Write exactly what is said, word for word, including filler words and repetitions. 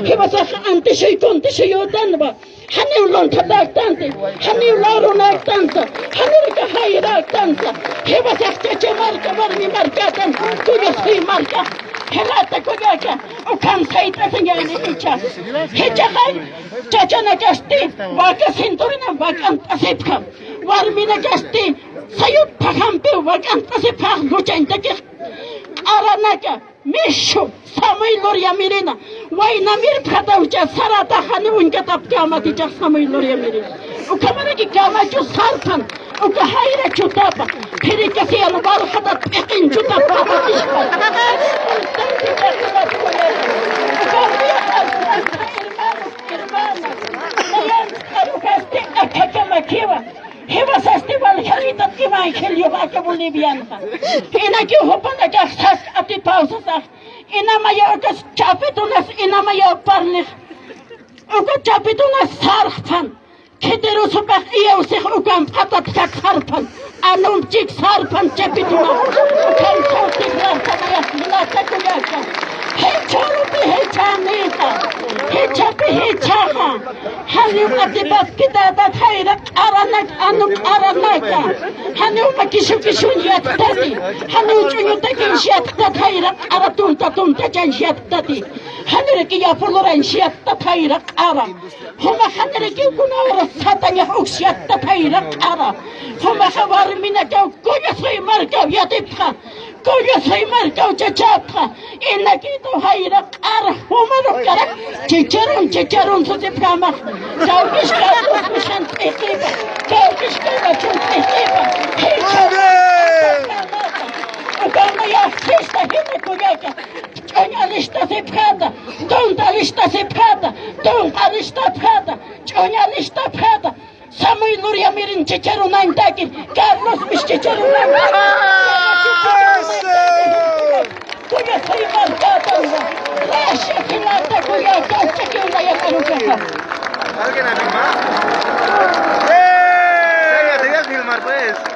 Jiwasax antishuy kuntishuy utanwa. Janiw lunthatäktanti, janiw lawrunäktansa, janiraka jayräktansa. Jiwasax chacha marka, warmi markätan, kullasuy marka. Jilata kullaka, ukham sayt'asiñäni jichha. Jichhaxa, chachanakasti, waka cinturina wak'ant'asipxam. Warminakasti, sayut phajampiw wak'ant'asipxax luchañtakix. Q'aranaka, mishu, samuy luryamirina, wayna mirpxatawcha sarata jani uñkatapkämatichax samuy luryamirina. Ukhamaraki kamachu sarpan, uka jayra chutapa, phirikasiyan waljatat p'iqin chutapa. Hermanos, hermanas, nayan arujasti akhakamakiwa. Jiwasasti waljayitat evangeliox aka Bolivianxa. Inakiw jupanakax sas atipaw sasax. Inamaya ukas chapitunas, inamaya parlix. Uka chapitunas sarxpan. Khitirusupax iyawsix ukamp atat jak sarpan. Anump chik sarpan chapitunas. Ukan sawtix lartanaya jilata kullaka. Jichharupi jichhanita. Jichhapi jichhaxa. Janiw atipapkitätat jayra q'aranak, anu q'aranaka. Janiw makisukisuñ yattati. Janiw ch'uñutakiñ yattati jayra q'ara tunta tuntachan yattati. Janiraki yapulurañ yattat jayra q'ara. Jumax janiraki kunawra satañax uks yattat jayra q'ara. Jumaxa warminakaw kullasuy markaw yatipxa. Kullasuy markaw chachapxa, inakïtaw jayra q'ara, jumarux karak, chicharun, chicharun sutipjamax, kawkishkaw usan t'iqipa, kawkishkaw achun t'iqipa, jichha. Ukamaya fiesta jina kullaka, ch'uñ alistasipxata, tunta alistasipxata, tunqa alistapxata, ch'uñ alistapxata, Samuy Lurya mirin chicharunañtaki, Carlos mis chicharunañtaki. Eso. Kuya soy marcata, gracias, jilata, kuya, kawchakiw, laya, karukaxa. ¿Alguien a filmar? ¡Eh! Venga, te voy a filmar, pues.